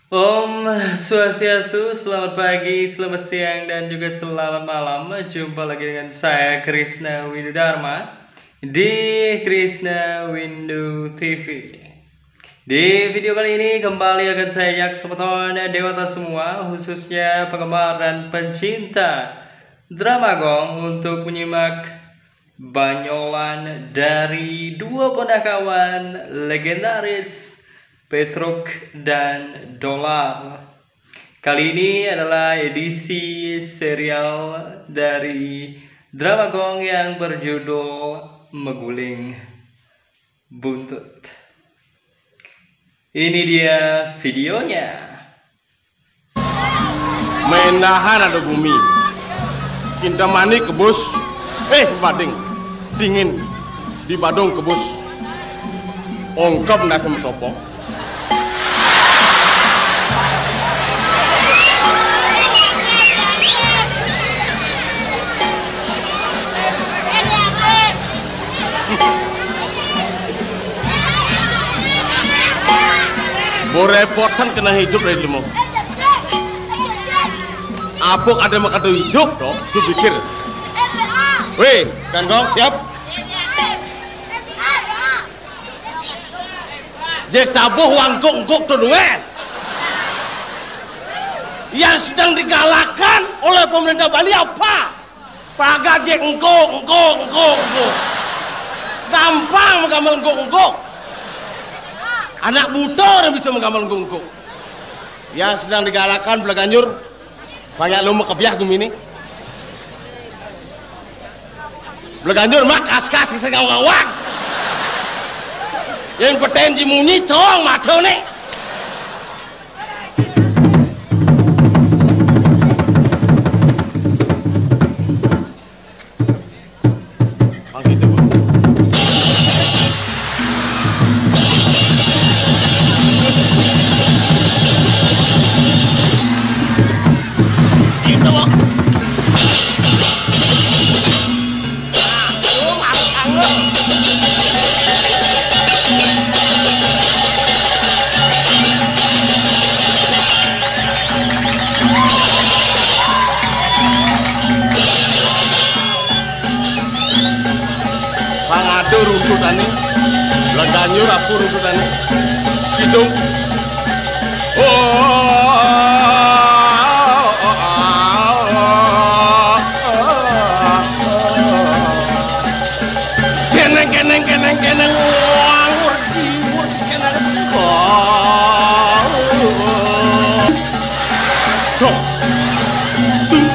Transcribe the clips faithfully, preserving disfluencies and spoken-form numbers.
Om Swastiastu, selamat pagi, selamat siang, dan juga selamat malam. Jumpa lagi dengan saya, Krisna Windu Dharma, di Krisna Windu T V. Di video kali ini kembali akan saya ajak sobat dewata semua, khususnya penggemar dan pencinta drama gong, untuk menyimak banyolan dari dua ponakawan legendaris, Petruk dan Dolar. Kali ini adalah edisi serial dari drama gong yang berjudul Meguling Buntut. Ini dia videonya. Mendahan ada gumi. Kintamani kebus. Eh, bading. Dingin. Di Badung kebus. Ongkep nasi metopo. Bo repotan kena hidup dari dulu. Apuk ada makado hidup, toh? Hidup pikir. Weh, kan kong siap? Dia tabuh wangkuk-ngkuk tuh duwe. Yang sedang digalakkan oleh pemerintah Bali apa? Pagat je engkuk, engkuk, engkuk, engkuk. Gampang menggambar engkuk-engkuk. Anak buta orang bisa menggambar engkuk-engkuk. Yang sedang digalakkan belaganjur. Banyak lu mekebiah gumini. Belaganjur mak kas-kas sing ngawak. Yang peten jimunyi cong mata nih. Bang, gitu, Bang. Gitu, Bang. Pangado runtutane, Belaganjur apa runtutane? Kidung. Oh, keneng, keneng, keneng, keneng. Wah, ngerti, ngerti, keneng. Oh. Dong. Dong.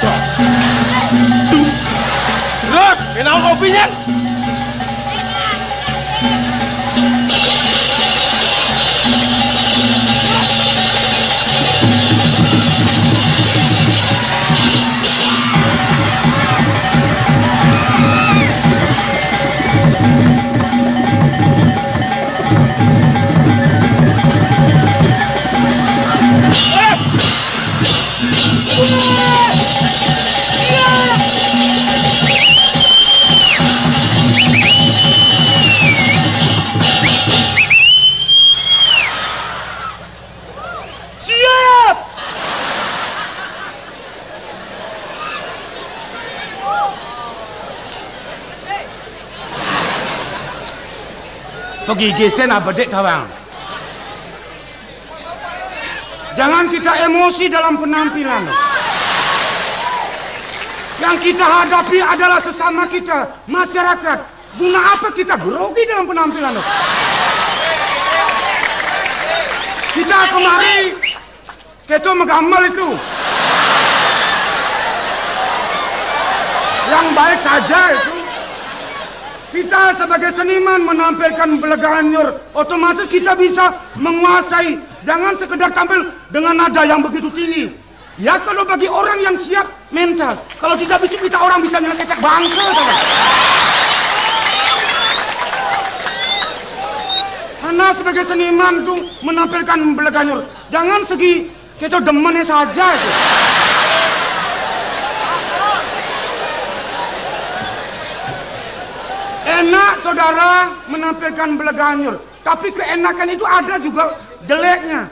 Dong. Terus, kenapa kopinya? Siap! Pegigisen abedik tawang. Jangan kita emosi dalam penampilan. Yang kita hadapi adalah sesama kita, masyarakat. Guna apa kita grogi dalam penampilan? Kita kemari, kita menggambar itu. Yang baik saja itu. Kita sebagai seniman menampilkan belaganjur, otomatis kita bisa menguasai. Jangan sekedar tampil dengan nada yang begitu tinggi. Ya, kalau bagi orang yang siap mental, kalau tidak bisa kita orang bisa nyelekecek bangke, saudara. Karena sebagai seniman tuh menampilkan belaganjur. Jangan segi kita demennya saja itu. Enak saudara menampilkan belaganjur, tapi keenakan itu ada juga Jeleknya.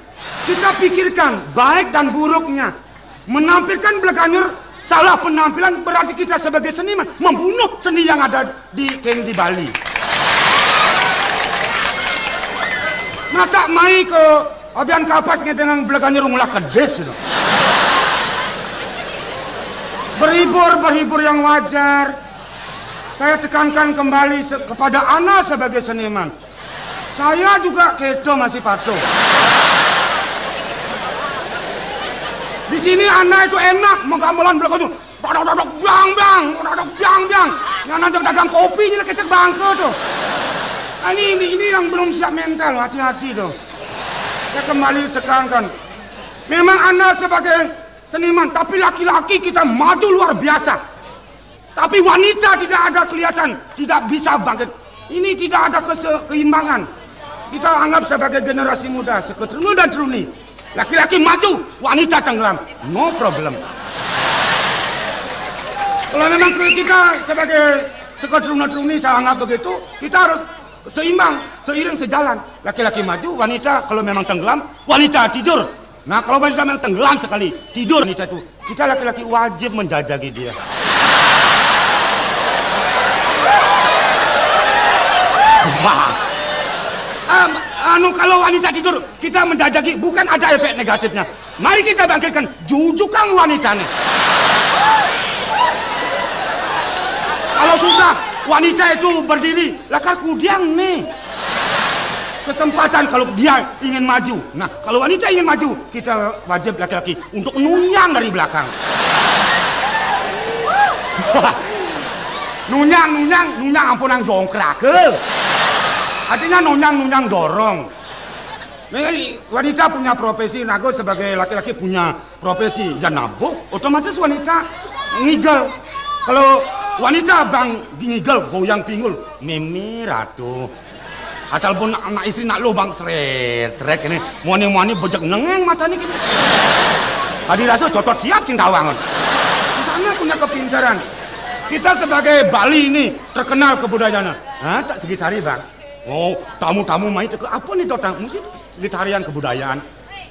Kita pikirkan baik dan buruknya. Menampilkan Bleganjur salah penampilan berarti kita sebagai seniman membunuh seni yang ada di kene di Bali. Masa mai ke Abian Kapas ngedengin Bleganjur ngulak kedis itu. Berhibur, berhibur yang wajar. Saya tekankan kembali se-, kepada ana sebagai seniman. Saya juga keto masih patuh. Di sini ana itu enak menggamelan Bleganjur. Dok, dok, dok, dok, blang, blang, dok, dok, blang, blang. Yang nanti dagang kopi ini kecek bangke tuh. Ah, ini, ini, ini yang belum siap mental, hati-hati tuh. Saya kembali tekankan. Memang ana sebagai seniman, tapi laki-laki kita maju luar biasa. Tapi wanita tidak ada kelihatan, tidak bisa bangkit. Ini tidak ada kese-, keimbangan. Kita anggap sebagai generasi muda, seketrunu dan truni. Laki-laki maju, wanita tenggelam. No problem. Kalau memang kita sebagai seketrunu-truni, saya anggap begitu, kita harus seimbang, seiring, sejalan. Laki-laki maju, wanita kalau memang tenggelam, wanita tidur. Nah, kalau wanita memang tenggelam sekali, tidur wanita itu, kita laki-laki wajib menjajaki dia. Wah. Em, anu, kalau wanita tidur, kita menjajaki, bukan ada efek negatifnya. Mari kita bangkitkan, jujukan wanita nih. Kalau sudah wanita itu berdiri, lakar kudiang nih. Kesempatan kalau dia ingin maju. Nah, kalau wanita ingin maju, kita wajib laki-laki untuk nunyang dari belakang. Nunyang, nunyang, nunyang ampun nang jongkrak, eh. Artinya nunyang, nunyang dorong. Nah, ini wanita punya profesi, nago sebagai laki-laki punya profesi. Ya nabuh, otomatis wanita ngigel. Kalau wanita bang ngigel, goyang pinggul, mimi ratu. Asal pun anak istri nak lubang seret, seret ini. Muani-muani bejek nengeng matanya gini. Tadi rasa cocot siap sing tawangan. Di sana punya kepintaran. Kita sebagai Bali ini terkenal kebudayaannya. Hah, tak segitari, Bang. Oh, tamu-tamu mai teke apa nih, Dotang? Mesti segitarian kebudayaan.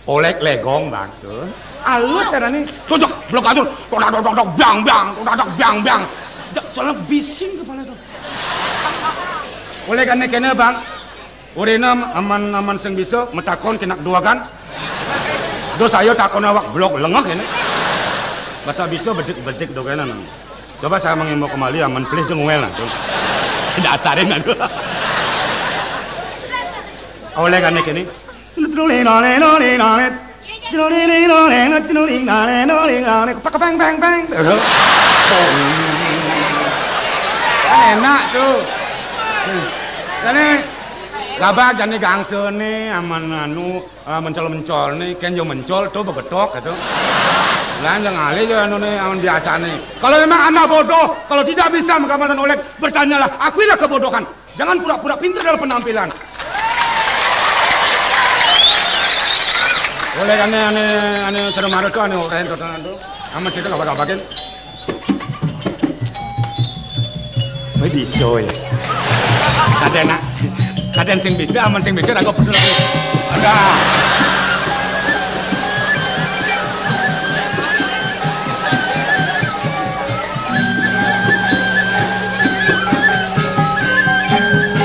Olek legong, Bang, tuh. Alus caranya. Tuh, jok, blok atur. Todak, dok, dok, dok, bang, bang, todak, dok, bang, bang. Jak, soalnya bising kepala tuh. Oleh karena kena, Bang. Urena aman-aman sing bisa metakon kenak dua kan. Do saya takon awak blok lengah ini. Bata bisa bedik-bedik do kena nang. Coba saya mengimbau kembali aman pelih deng wel nah. Dasarin aduh. Oleh karena kene. Kan enak tuh. Jane gabah jane gangsene aman anu, ah, mencol-mencol nih, ken yo mencol tuh begetok gitu. Lah yang alih yo anu nih aman biasa nih. Kalau memang anak bodoh, kalau tidak bisa menggambarkan oleh, bertanyalah, akuilah kebodohan. Jangan pura-pura pintar dalam penampilan. Oleh ane ane ane serem harus tuh ane orang tontonan tuh. Sama situ gak bakal pakai. Wih, bisa ya. Kadang nak, kadang sing bisa, aman sing bisa, aku betul. Ada.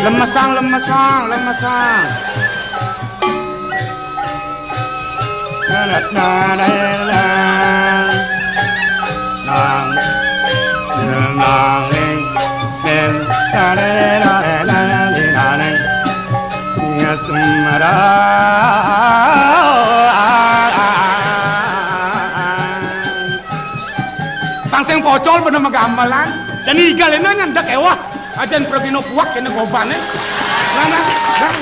Lemesang, lemesang, lemesang. Pang sing pocol bener megamelan. Dan igal ini nyandek ewah. Ajan prabino puak kene gobane. Nah, nah, nah.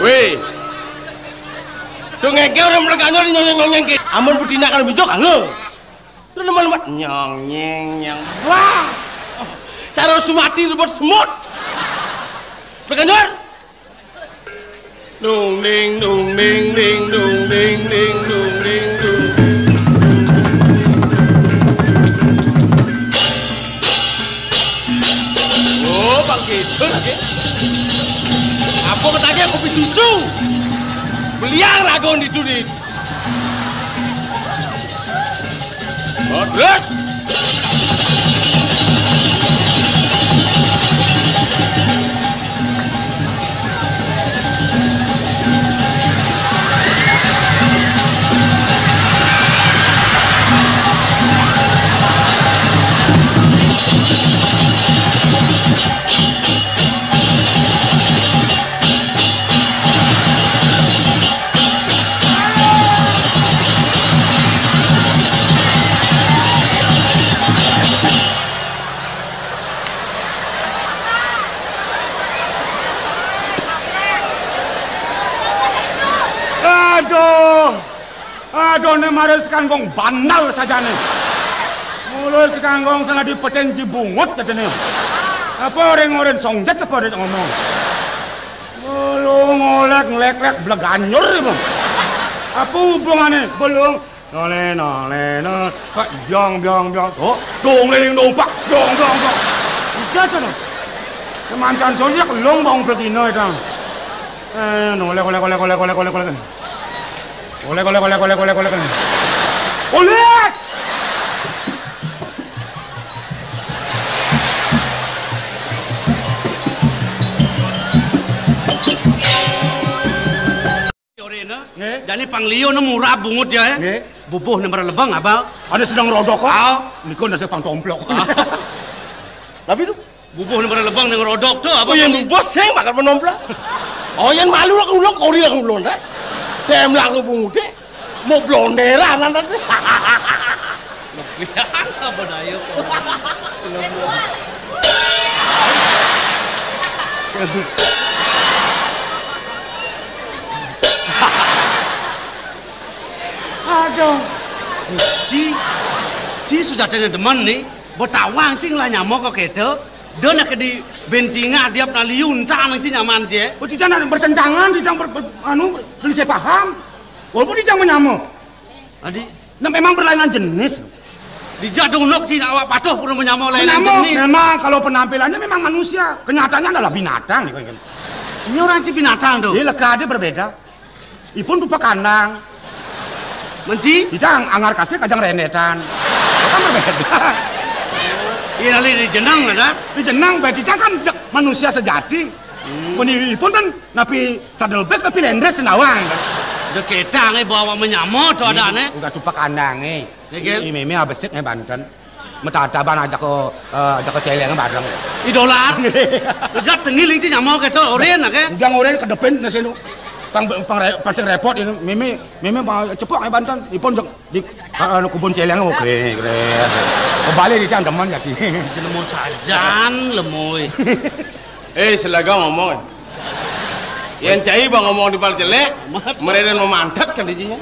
Weh, Nyong, nyong, nyong, nyong, ke. Amun betina kalau mijok, anu. Terus lemah-lemah. Nyong, nyeng, nyong. Wah. Cara sumati rebut semut. Bekanyur. Nung ning, nung ning, ning, nung ning, ning, nung ning, nung. Oh, Bang Kidul lagi. Apa ketanya kopi susu? Beliang ragon itu di. Oh, terus? Aduh. Aduh, né mara sekanggong bandal sajané. Mula sekanggong salah dipeten ji bungut katanya. Apa orang-orang songjet apa orang ngomong? Mula ngolek ngelek-lek bleganjur ibu. Apa hubungannya? Belum. Nole, nole, nole. Pak, biong, biong, biong. Oh, dong leleng dong, Pak. Biong, biong, biong. Ija tuh, no. Semancan sosiak, long bawang betina itu. Eh, nole, kole, kole, kole, kole, kole, kole. Oleh, oleh, oleh, oleh, oleh, oleh. Oleh! Orena, nggih. Jani pangliuna murab bungut ya, ya. Nggih. Bubuh nembar lebeng, Abang. Ada sedang rodok kok. Ah. Niku nasi pang tomplok. Ah. Tapi itu Bubuh nang pada lebang nang rodok to, apa? Oh, iya, bubuh sing makan menomplak. Oh, yang malu lah ulung, kori lah ulung, das. Dem lah aku bungude. Mau blonderan, nanti. Lebihan apa daya kok? Aduh. Ci, ci sujatanya demen nih. Betawang sing lah nyamuk kok keto. Dona ke di bencinga diap na liu entah nang ci nyaman ci. Oh, tidak, bertentangan, tidak ber, ber, anu, selisih paham. Walaupun tidak menyamuk. Adi, nah, memang berlainan jenis. Dijak dong nok ci awak patuh pun menyamuk lain jenis. Memang kalau penampilannya memang manusia, kenyataannya adalah binatang. Ini orang ci binatang tuh. Iya, leka ada berbeda. Ipun tupak kandang. Menci? Kita ang, anggar kasih kajang rendetan. Kan berbeda. Iya, lali di jenang, das. Di jenang, berarti kan manusia sejati. Hmm. Meni ipun kan napi sadelbek, napi lendres, tendawang. Deketang, eh, bawa menyamot, tuh ada, nih. Udah tupak kandang, eh. Ini meme abesik, eh, Banten. Metataban ajak ke, eh, ajak ke celeng bareng. Idolar. Jat tengil inci nyamau keto oren ake. Udah oren ke depan nasi nu. Pang, pang re, pasti repot ini. Mimi, mimi mau cepok ya Banten. Ipun jek di, eh, kubun celeng, oh, keren, keren. Kebalik di cang demen ya ki. Jelema sajan lemoi. Eh, selaga ngomong, eh. Yang cai bang ngomong di bal jelek, mereka mau mantat kan di sini.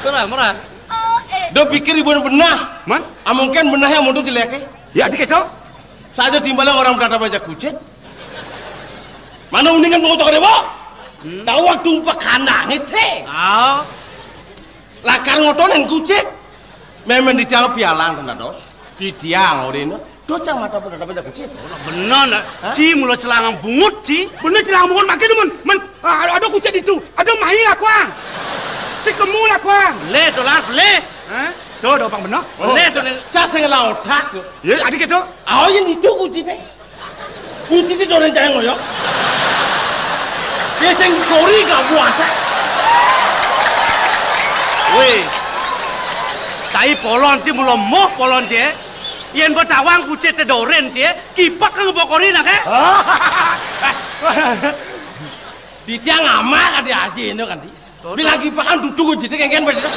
Murah, murah. Do pikir ibu benah. Man? Amungkin benah yang mutu jelek, eh? Ya, dikit, Cok. Saja timbalan orang berkata baca kucing. Mana uningan mau cakap dewa? Hmm. Tahu waktu umpak kandang, eh, teh. Ah. Lakar ngotonan kucing. Memang di tiang pialang kena dos. Di tiang orang ini. Dos cang mata berkata baca kucing. Bener, nak. Hah? Ci mula celangang bungut, ci. Bener celangang bungut, makin demen. Men, ah, ada kucing itu. Ada main lah, kuang. Si kemu lah, kuang. Leh, dolar, leh. Hah? Tuh, tuh, Bang Beno. Oh, leh, tuh, nih. Cah sing ngelah otak, tuh. Ya, adik itu. Oh, yang itu kunci teh. Kunci teh dorong jangan ngoyok. Dia sing kori gak puasa. Weh. Cai polon, ci, mula moh polon, ci. Yen betawang kucit teh doren, ci. Kipak kan ngebokori nak, eh? Di tiang amal kan di aji ini kan, di. Bilang kipakan duduk aja, dek, kengken, bener.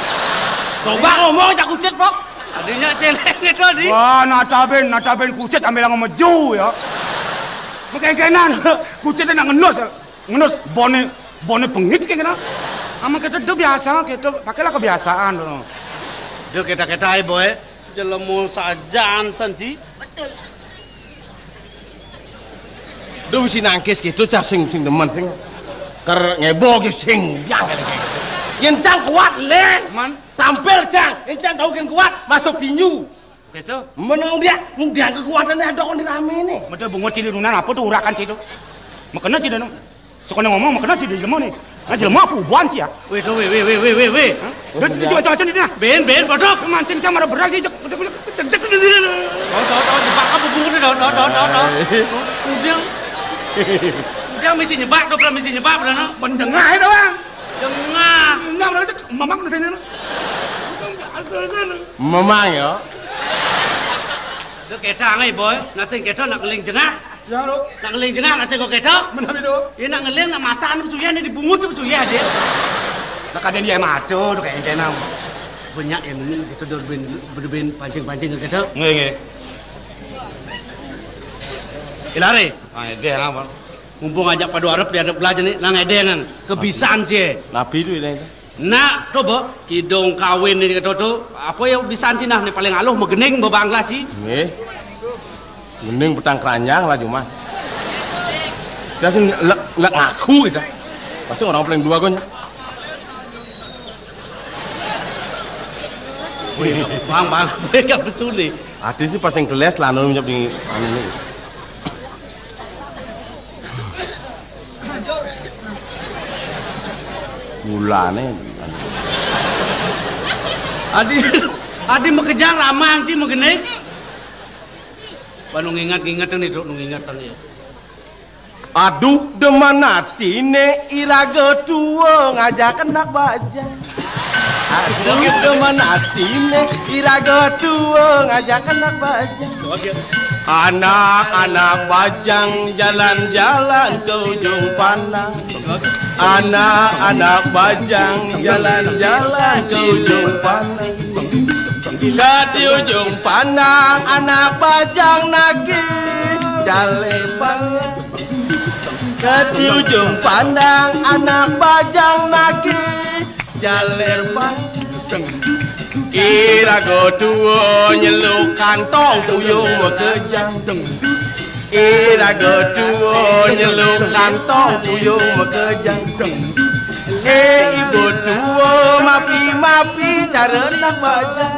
Coba ngomong, cak kucit, Pok. Adinya celeng itu, di. Wah, nataben, nataben kucit ambil yang meju, ya. Mekengkenan, kucit nak ngenus, ya. Ngenus, bone, bone pengit, kengkenan. Amun kéto, duh, biasa, kéto, pakailah kebiasaan, duh. Duh, kéto-kéto aé, Boy. Jelema sajan san, Ci. Betul. Duh, si nangkis kéto, cah sing, sing demen, sing. Ker ngebo gé sing, yang kéto. Yén cang kuat, Lén. Man. Tampil, cang. Yén cang tau gén kuat, masuk tinju. Kéto. Menang dia, ngudiang kekuatanné ada kon di raméné. Betul, bungut cili nunan apa tuh urakan situ. Makena cili nu. Sekolah ngomong, makena cili jelema né. Nah, jelema apa ubuan sih ya? Wéh, tuh, wéh, wéh, wéh, wéh, wéh, wéh. Hah? Dia cuma cuma di nah. Ben, ben, bodok. Mancing cang marah berat sih, cek, cek, cek, cek, cek, cek. Tau, tau, tau, jebak apa bungut tau, tau, tau, tau, tau. Udiang. Udiang misi nyebak, tuh, misi nyebak, bener, no? Penjengah itu, Bang. Jengah. Enggak, bener, cek, mamang di sini, no. Asal sana. Memang ya. Duh, kéto angai, Boy. Nah, sing kéto nak ngeling jengah. Ya, lo. Nak ngeling jengah, nak sing kok kéto. Menawi do. Ya, nak ngeling, nak mata anu suyah, né dibungut tuh suyah dia. Lah kadén dia mata tuh kayak kénang. Banyak yang ini kita dur ben, dur ben pancing-pancing kéto. Nggih, nggih. Ilare. Ah, dia apa? Mumpung ajak padu arep di arep belajar nih, nang édéng nang kebisaan cie. Nabi itu ini. Nak, to, Bo, kidung kawin né kéto to, apa ya bisan ci nah, né paling aluh magening bebanglah ci. Nggih. Gening petang keranjang lah cuma. Dia sing lek, lek ngaku gitu. Pasti orang paling dua gonya. Wih, Bang, Bang, mereka pesuni. Ati sih pas yang keles lah, anu nyep di anu ini. Mulane. Adi, adi makejang ramang ci magening. Banu nginget-nginget nih, Duk, nu nginget nih. Aduh, demen atine iraga tua ngajak anak bajang. Aduh, demen atine iraga tua ngajak anak bajang. Anak-anak bajang jalan-jalan ke ujung pandang. Anak-anak bajang jalan-jalan ke ujung pandang. Ke di ujung pandang anak bajang nagih jaler panjang. Ke di ujung pandang anak bajang nagih jaler panjang. Iraga tua nyeluk kantong puyung makejang. Iraga tua nyeluk kantong puyung makejang. Eh, ibu tua mapi-mapi cara nak bajang.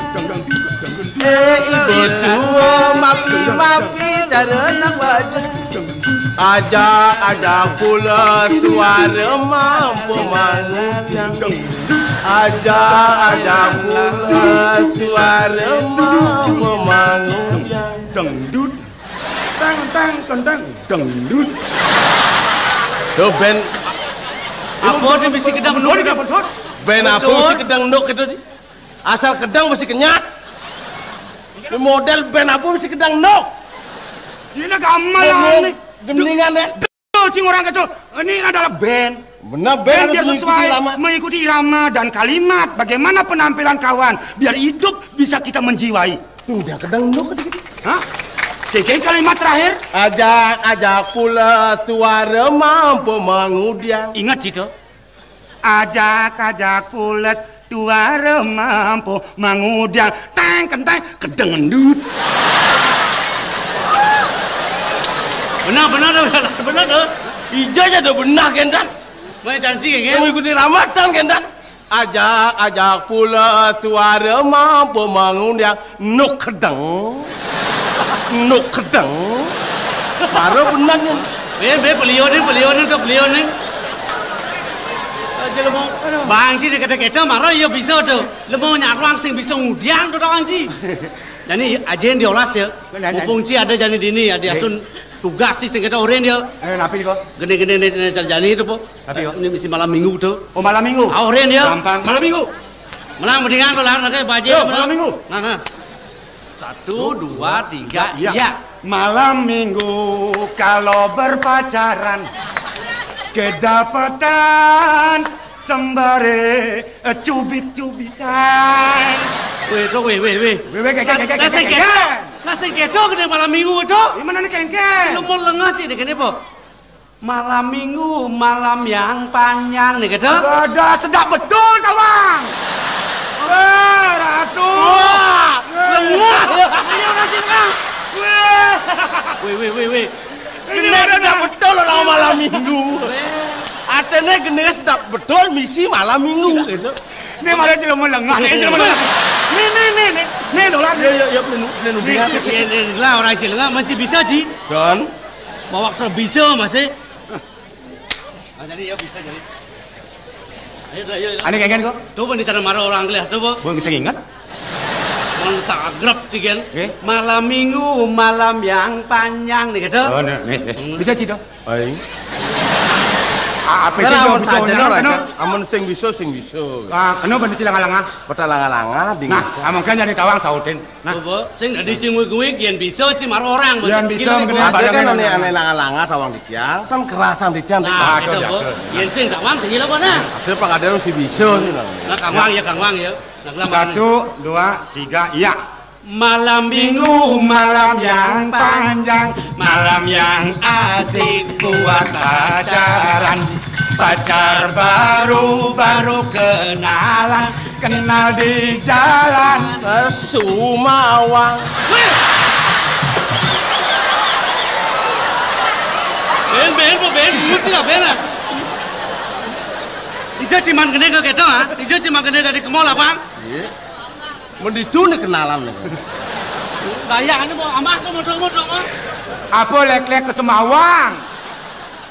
Eh, ibu tua mapi-mapi cara nak bajang. Ajak-ajak pula suara mampu mangudang. Ajak-ajak pula suara mampu mangudang. Dangdut. Tang, tang, tang, tang. Dangdut. Tuh, ben. Apa dia mesti kedang nuk? Apa dia mesti kedang nuk itu, di? Asal kedang mesti kenyat. Ini model ben apa mesti kedang nuk? Ini gamelan nih. Geningan ya. Cing orang kata, ini adalah band. Benar, band. Band harus biar mengikuti sesuai, irama, mengikuti irama dan kalimat. Bagaimana penampilan kawan, biar hidup bisa kita menjiwai. Udah kedang nuk dikit. Hah? Keke kalimat terakhir. Ajak-ajak pula suara mampu mengudiang. Ingat situ. Ajak-ajak pules tuara mampu mangudang. Teng, kenteng, kedeng, endut. Benar, benar, benar, benar, benar. Ija aja udah benar, Gendan. Mau janji, ya? Mau ikuti Ramadan, Gendan. Ajak-ajak pules tuara mampu mangudang. Nuk kedeng. Nuk kedeng. Baru benar nih. Be, be, beliau nih, beliau nih, tuh, beliau nih. Aja lu mau. Bang Ji, dikata-kata, marah, ya bisa tuh. Lu mau nyaruang sing bisa ngudiang tuh, Bang Ji. Jadi, aja yang diolas ya. Benar, mumpung Ji ada jani dini ya, dia sun tugas sih sing kita oren ya. Eh, napi kok? Gede-gede nih, nih, jani itu, Po. Tapi, yo. Ini mesti malam minggu tuh. Oh, malam minggu? Aurin, yo. Gampang. Malam minggu. Melang mendingan lo lah, nanti Pak Haji. Yo, malam minggu. Nah, nah. Satu, dua, tiga, iya. Malam minggu kalau berpacaran kedapatan sembare, eh, cubit-cubitan. Weh, tuh, weh, weh, weh. Weh, weh, keke, keke, keke, keke. Nasi kedo gede malam minggu tuh. Gimana nih, kengkeng? Lu mau lengah sih deh, gini, Po. Malam minggu, malam yang panjang nih, gitu. Ada sedap betul, Tawang. Wah, Ratu. Wah, lengah. Ini orang sih, Kang. Wah. Weh, weh, weh, weh. Ini sedap betul orang malam minggu. Atene gene sedap betul misi malam minggu, gitu. Ini malah jelema lengah, ini jelema lengah. Nih, nih, nih, nih. Nih, dolar. Ya, ya, ya, menu, menu. Nih, nih, nih, lah, orang jelema masih bisa, Ji. Dan? Mawak terbisa masih. Ah, jadi ya bisa jadi. Ayo, ayo, ayo. Ane kengen kok. Coba di sana marah orang kelih, coba. Bang sing inget. Bang sagrep cigen. Nggih. Malam minggu, malam yang panjang nih, gitu. Oh, nih, nih, nih. Hmm. Bisa, Ci, dong? Aing. Ah, apa sih, amun bisa saja, nyaman, ora, kena? Amun sing bisa, sing bisa. Ah, kena bener, Ci, langa-langa. Peta langa-langa, ding. Nah, amun kan jadi Tawang sautin. Nah. Apa? Sing dadi cingwig-wig, yen bisa, Ci, mar orang. Yen bisa, mending. Ade kan ane, ane langa-langa, Tawang titiang, kan kerasan titiang. Nah, aduh, biasa. Yen sing Tawang, tinggi lah, nah. Ada pang ada si bisa, sih, nah. Nah, Kang Wang, ya, Kang Wang, ya. Nah, Kang Wang. Satu, dua, tiga, iya. Malam minggu, malam yang panjang, malam yang asik buat pacaran. Pacar baru, baru kenalan, kenal di jalan. Sumawang. Weh! Ben, ben, ben, nguci lah, ben lah. Ijo ciman kene ke keto, ha? Ijo ciman kene ke di kemol, Bang? Iya. Menditu nih kenalan nih. Bayangane mau amah ke modong-modong, ah. Apa lek-lek ke Semawang?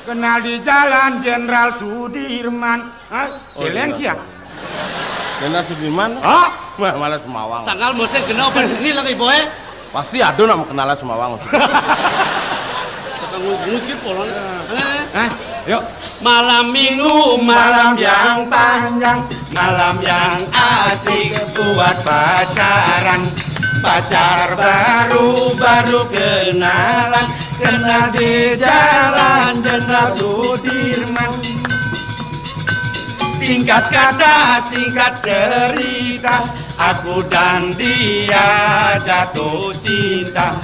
Kenal di jalan Jenderal Sudirman. Hah? Oh, Celeng iya. Sia. Jenderal Sudirman? Hah? Wah, malah Semawang. Sangkal musim kena apa ini lagi, boy? Pasti ada nak mau kenalan Semawang. Tukang ngukir polon. Eh, eh. Hah? Yuk. Malam minggu, malam yang panjang, malam yang asik buat pacaran. Pacar baru, baru kenalan, kenal di jalan Jenderal Sudirman. Singkat kata, singkat cerita, aku dan dia jatuh cinta.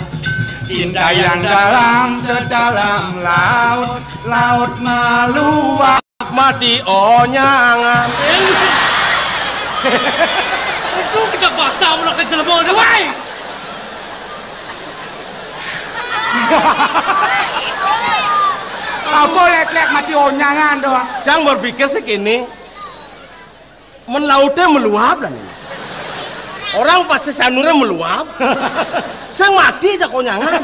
Cinta yang dalam sedalam laut, laut meluap. Mati onyangan. Itu kita paksa mulai ke jelebon, woi. Apa lek-lek mati onyangan doang? Jang berpikir sih kene. Men laute meluap lah nih. Orang pasti sanure meluap. Sing mati aja konyangan.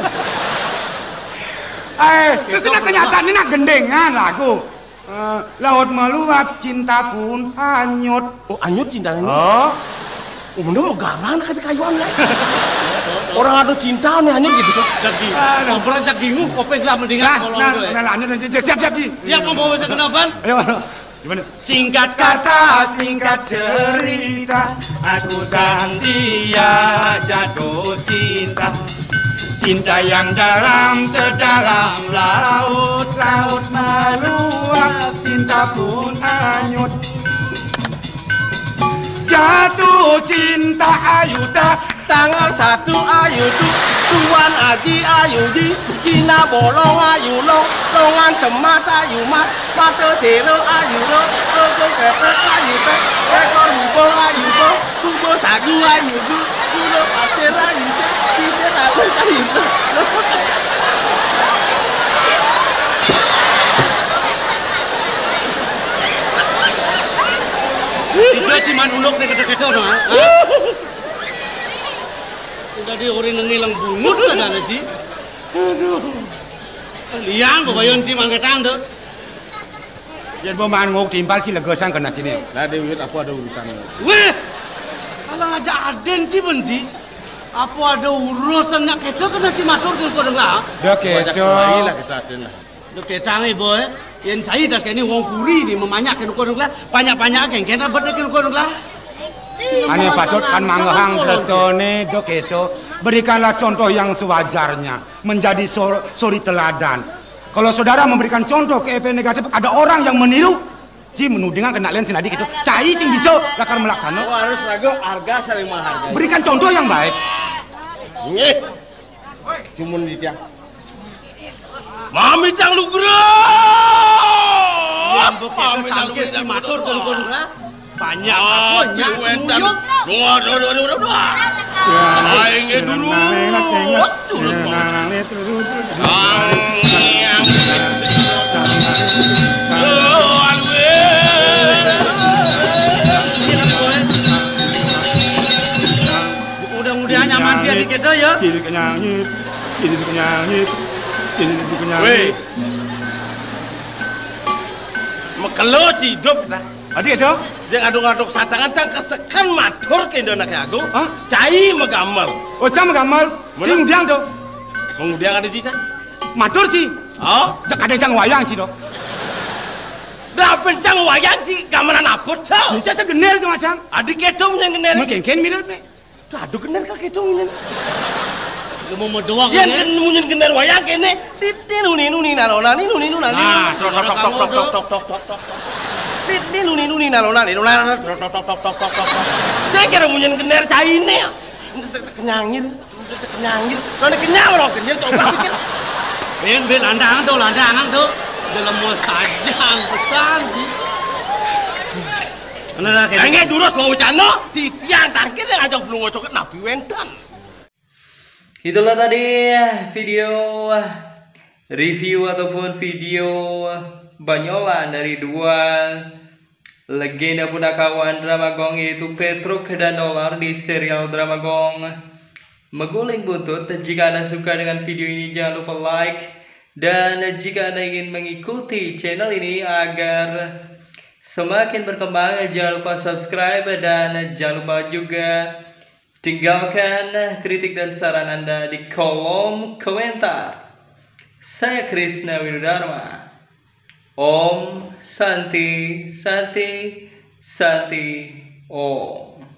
Eh, terus ini kenyataan ini nak gendengan lagu. Eh, laut meluap, cinta pun hanyut. Oh, hanyut cintanya. Oh. Oh, bener mau garang nak di kayuan ya. Orang ada cinta nih hanyut gitu. Jagi. Aduh. Ngobrol jagimu, kopeng lah mendingan. Nah, kalau nah, udah, ya. Nah, lanjut, lanjut. Siap, siap, Ji. Siap, mau bawa saya ke depan? Ayo. Gimana? Singkat kata, singkat cerita, aku dan dia jatuh cinta. Cinta yang dalam sedalam laut, laut meluap, cinta pun hanyut. Jatuh cinta ayu tak. Tanggal satu ayu tu, Tuan Aji ayu di, Dina bolong ayu long, longan semat ayu mat, mata sero ayu ro, logo kepet ayu pet, ekor hubung ayu bong, hubung sagu ayu bu, gula pasir ayu se, sisir ayu ayu bu. Ijo ciman uluk nih kecil-kecil dong, ah. Sing dadi ori nengi leng bungut sajane, Ji. Aduh. Liang bebayon, Ji, mangketang, Dok. Yen pemain nguk timpal, Ji, legesan kena sini. Lah, Dewi, apa ada urusan? Weh! Alang aja aden, Ji, ben, Ji. Apa ada urusan nak kedo kena, Ji, matur ke kodeng lah? Dah kedo. Lah, kita aden lah. Dok tetang, eh, boy. Yen cai das kene wong kuri ni memanyak kene kono lah. Banyak-banyak kene kene bet kene kono lah. Ane patut kan manggehang prestone, Dok, itu. Berikanlah contoh yang sewajarnya, menjadi sor-, suri teladan. Kalau saudara memberikan contoh ke efek negatif, ada orang yang meniru, Ji menudingan kena len sinadi gitu. Cai sing bisa lakar melaksana. Oh, harus ragu harga saling menghargai. Berikan contoh yang baik. Nggih. Cumun di tiang. Mamitang lugra. Yang bukti tangkis si matur kalau kau lurah. Banyak aku nyak Wénten. semuyung. Waduh, waduh, waduh, waduh. Aing dulu. Terus, terus. Sang Hyang. Yo, aduh. Udah-udahan nyaman dia dikit ya. Ciri kenyangit, ciri kenyangit, ciri kenyangit. Wéh. Mekelo ciduk dah. Adi itu? Dia ngaduk-ngaduk satangan tang kesekan matur ke Indo Anak Agung. Hah? Cai megamel. Oh, cang megamel. Mana? Cing udiang tuh. Mengudiang ada cica. Matur ci. Oh, Cak kadang cang wayang ci tuh. dah pencang wayang ci gamelan apa tuh? Ya, cak gener tuh macam. Adik ketum yang gener. Mungkin kan mirip nih. Aduh gener kak ketum ini. Lu mau doang Yang ya. kan munyin gener wayang kene. Titin nuni nuni nalona ni nuni nuna ni. Nah, Tok tok tok tok tok tok tok tok tok. Titin nuni nuni nalona ni nuna. Tok tok tok tok tok tok tok. Saya kira munyin gener caine. Kenyangin, kenyangin. Kalau kenyang orang kenyang coba pikir. Ben, ben, landang tuh, landang tuh. Jelema sajang pesan sih. Bener lah kayak Enggak durus mau cano. Titian tangkir yang ajak belum ngocok napi wénten. Itulah tadi video review ataupun video banyolan dari dua legenda punakawan Drama Gong, yaitu Petruk dan Dolar di serial Drama Gong Meguling Buntut. Jika Anda suka dengan video ini, jangan lupa like, dan jika Anda ingin mengikuti channel ini agar semakin berkembang, jangan lupa subscribe dan jangan lupa juga tinggalkan kritik dan saran Anda di kolom komentar. Saya Krisna Winudarma. Om Santi, Santi, Santi, Om.